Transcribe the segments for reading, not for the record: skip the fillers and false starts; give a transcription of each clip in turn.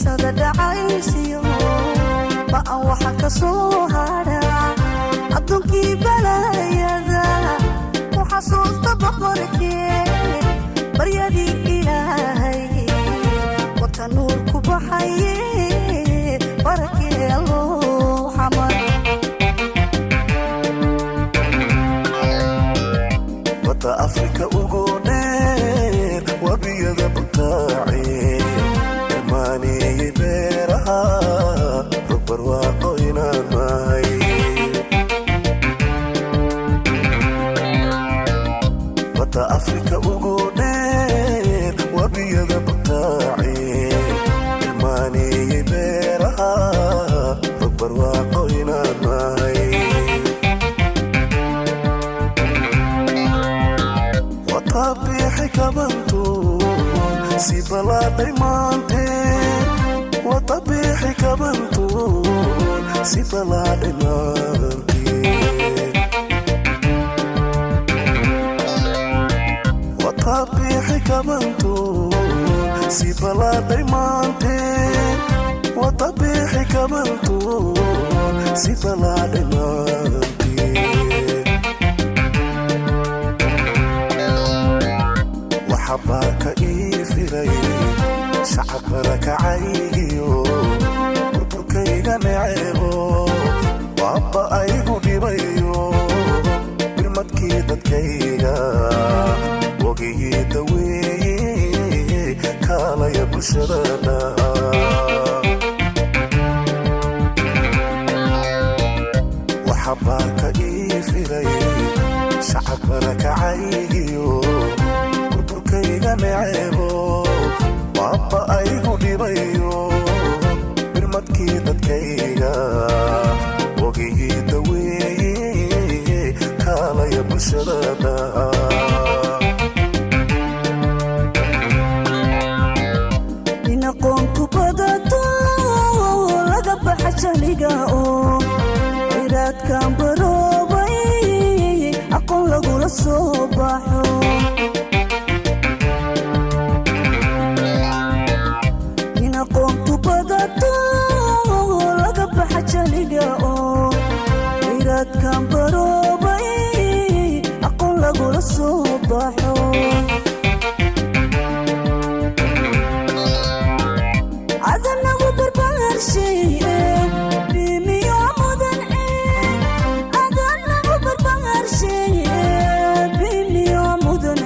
Bixisada dhacaysiyo ba'an waxa ka soo hadha adduunkii balaayada ku xasuusta boqorkee baryadii Ilaahay wata nuur ku baxaye barakee Alloo Xamar. Badda Afrika ugu dheer, wabiyada butaace, irmaaneeyey beeraha, rog barwaaqo inaan nahay. Badda Afrika ugu dheer, wabiyada butaace, irmaaneeyey beeraha, rog barwaaqo inaan nahay. Watabiixi kabantuun si balaadhay maanteen, watabiixi kabantuun si balaadhay maanteen, watabiixi kabantuun si balaadhay maanteen, watabiixi kabantuun si balaadhay maanteen. Waxabaarka ii firay shacab barakacaygiyo burburkayga neceebo, waaba aygu dhibayo birmadkii dadkayga wogigii daweeye kaalaya bulshadana. Waxabaarka ii firay shacab barakacaygiyo burburkayga neceebo, waaba aygu dhibayo birmadkii dadkayga wogigii daweeye kaalaya bulshadana. In aqoontu badato laga baxa jahliga oo ciraadkan baroobay aqoon lagula soo baxo. In aqoontu badato laga baxa jahliga oo ciraadkan baroobay aqoon lagula soo baxo. Adanagu barbaarshaye bimiyo mudan, adanagu barbaarshaye bimiyo mudan.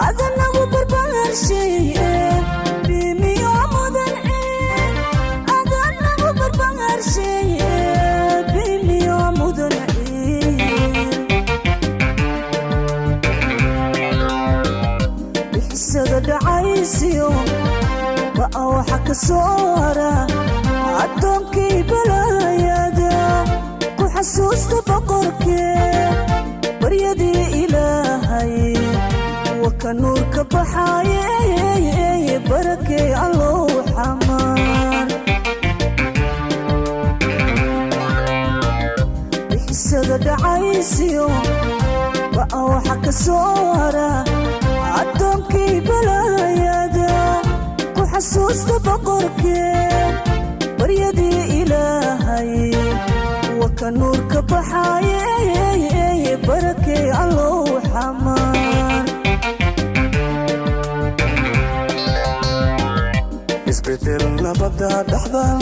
Adanagu barbaarshaye bimiyo mudan, adanagu barbaarshaye bimiyo mudan. Bixisada dhacaysiyo ba'a waxa ka soo hara addoonkii balaayada ku xasuusta boqorkee baryadii Ilaahay waka nuur ka baxaaye barakee Allow Xamaar. Bixisada dhacaysiyo ba'a waxa ka soo hara addoonkii balaayada ku xasuusta boqorkee baryadii Ilaahay waka nuur ka baxaaye barakee Allow Xamaar. Isbedel nabada dhexdan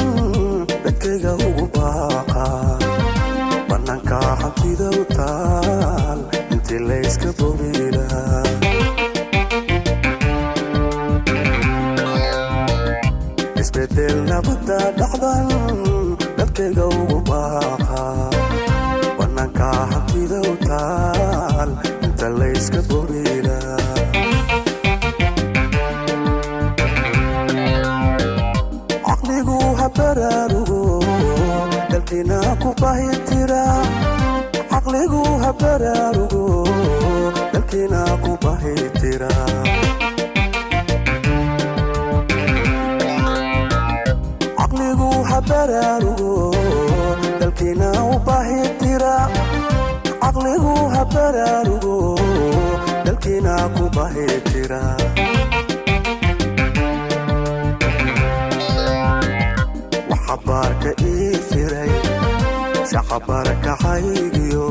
dadkayga ugu baaqa, bannaanka hantida u taal intii layska bobilahaa. Isbedel nabada dhexdan dadkayga ugu baaqa, bannaanka hantida u taal inta layska bobilahaa. Caqligu ha baraarugo, dalkiina ku bahitira. Caqligu ha baraarugo, dalkiina ku bahitira. Caqligu ha baraarugo, dalkiina u bahitira. Caqligu ha baraarugo, dalkiina. inaa ku bahi jira. Waxabaarka ii firay shaqabarakacaygiyo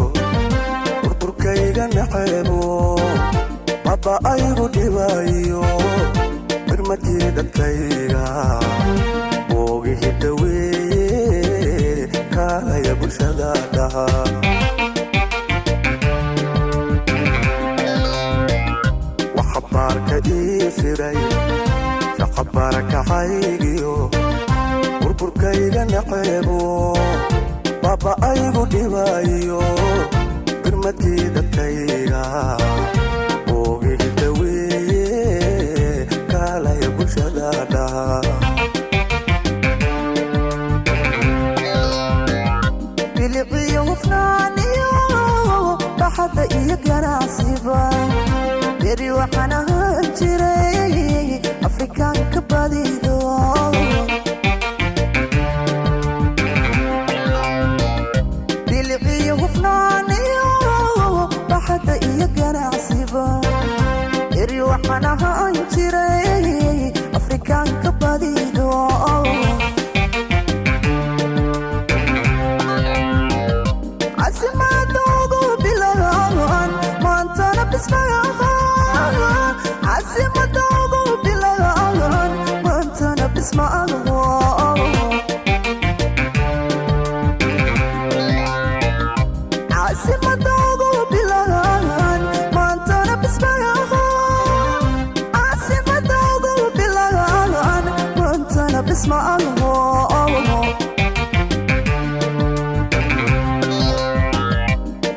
burburkayga naceebo baba aygu dhibayo birmadkii dadkayga boogihii daweeye kaalaya bulshada dhaha. Waxabaarka ii firay shaqabarakacaygiyo burburkayga naceebo baba aygu dhibayo birmadkii dadkayga boogihii daweeye kaalaya bulshada dhaha. Biliciyo hufnaaniyo baxadda iyo ganacsiba beri waxaan ahaan jiray Afrikaanka badido. Biliciyo hufnaaniyo baxadda iyo ganacsiba beri waxaan ahaan jiray Afrikaanka badido. Casimadoogu bilaaan maantana bismaaha, casimadoogu bilaaan maantana bismaaho. Casimadoogu bilaaan maantana bismaaha, casimadoogu bilaaan maantana bismaaho.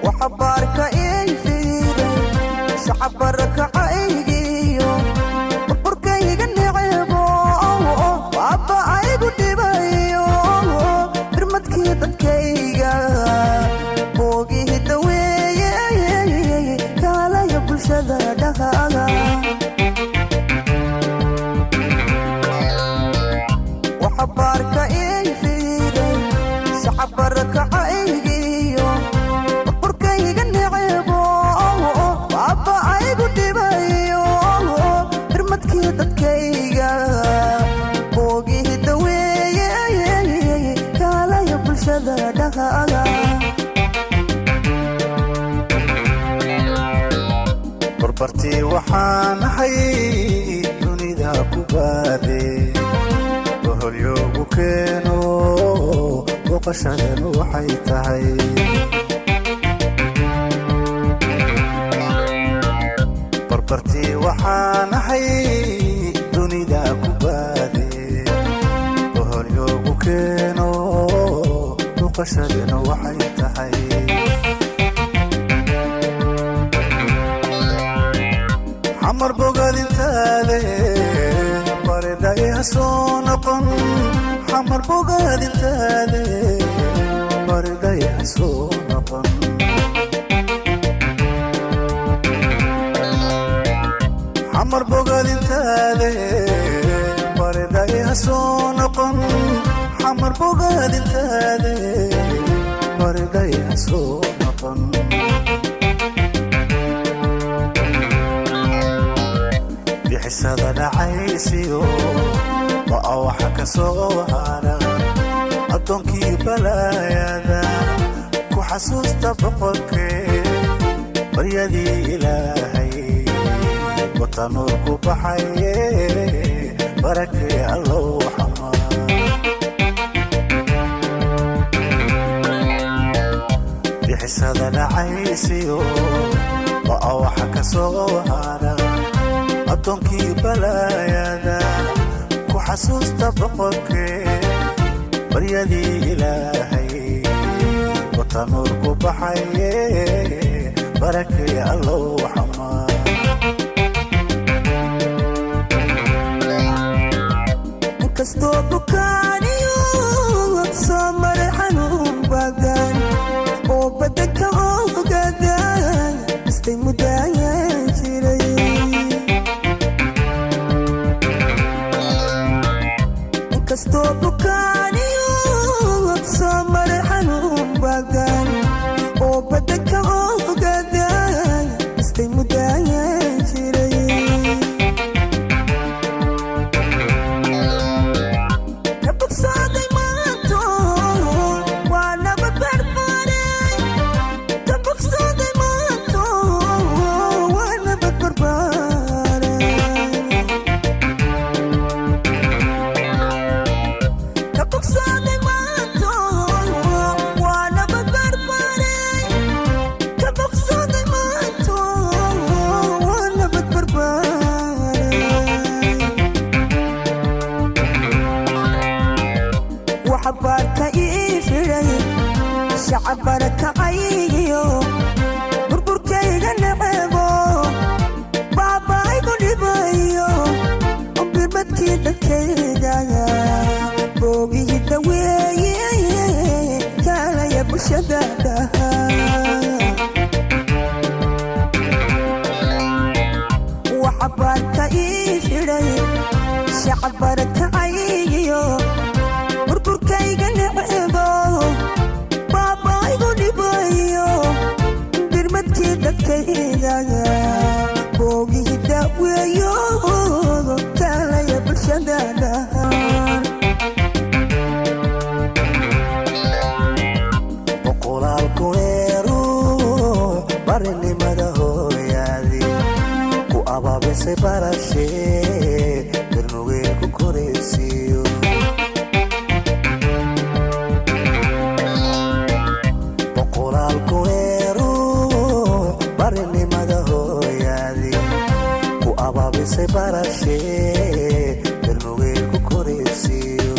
Waxabaarka ii fiiray shacabarakacaygiyo burburkayga necebo waaba aygu dhibayo birmadkii dadkayga boogihii daweeye kaalaya bulshada dhahaga. Waxabaarka ii fiiray shacabarakacaygiyo burburkayga necebo waaba aygu dhibayo birmadkii dadkayga boogihii daweeye kaalaya bulshada dhahaga. Barbartii waxaan ahay dunida ku baade boholyoogu keeno booqashadanu waxay tahay. Barbartii waxaan ahay dunida ku baade boholyoogu keeno booqashadanu waxay tahay. Xamar bogaadintaade baridhay ha soo noqon, xamar bogaadintaade baridhay ha soo noqon. Xamar bogaadintaade baridhay ha soo noqon, xamar bogaadintaade baridhay ha soo noqon. Bixisada dhacaysiyo ba'a waxa ka soo hara addoonkii balaayada ku xasuusta boqorkee baryadii Ilaahay watanuur ku baxaye barakee Allow xamaa. Bixisada dhacaysiyo ba'a waxa ka soo hara addoonkii balaayada ku xasuusta boqorkee baryadii Ilaahay watanuur ku baxaye barakee Allow xamaa. Inkastoo bukaaniyo soo maray xanuun badan oo badanka ogadan istay mudaayan jiray. Inkastoo bukaaniyo soo maray xanuun badan oo badanka ogadan istay mudaayan Shacab barakacayiyo burburkayga necebo, baaba'aygu dhibayo, birmadkii dadkayga boogihii daweeye, kaalaya bulshada dhaha. Waxa baarka ii xidhay shacab barakacayiyo burburkayga necebo, baaba'aygu dhibayo, birmadkii dadkayga boogihii daweeyo, kaalaya bulshada dhaha. Boqolaal kuneeru barinimada hooyaadi ku abaabisay barashee, birnugeel ku koraysiiyo. Boqolaal kuneeru barinimada hooyaadi ku abaabisay barashee, birnugeel ku koraysiiyo.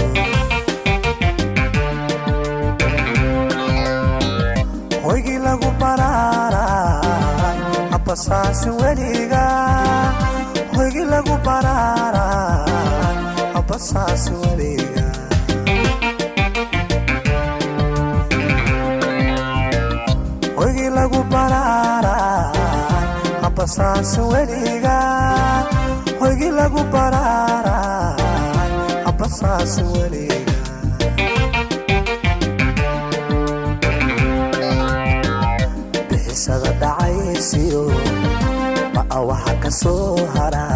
Hoygii lagu baraaray habasaasin weliga, hoygii lagu baraaray habasaasin weliga. Hoygii lagu baraaray habasaasin weliga, hoygii lagu baraaray habasaasin weliga. Bixisada dhacaysiyo ma'a waxa ka soo hara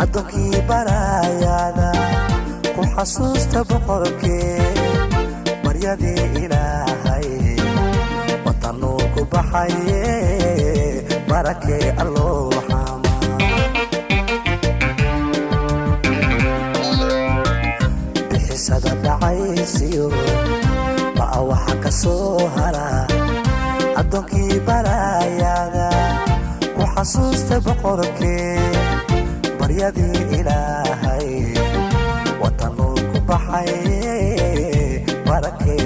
addoonkii baraayaada ku xasuusta boqorkee, baryadii Ilaahay watanuu ku baxaye, barakee alloo xama. Bixisada dhacaysiyo ma'a waxa ka soo hara addoonkii baraayaada ku xasuusta boqorkee, baryadii Ilaahay watanuu ku baxaye, barakee.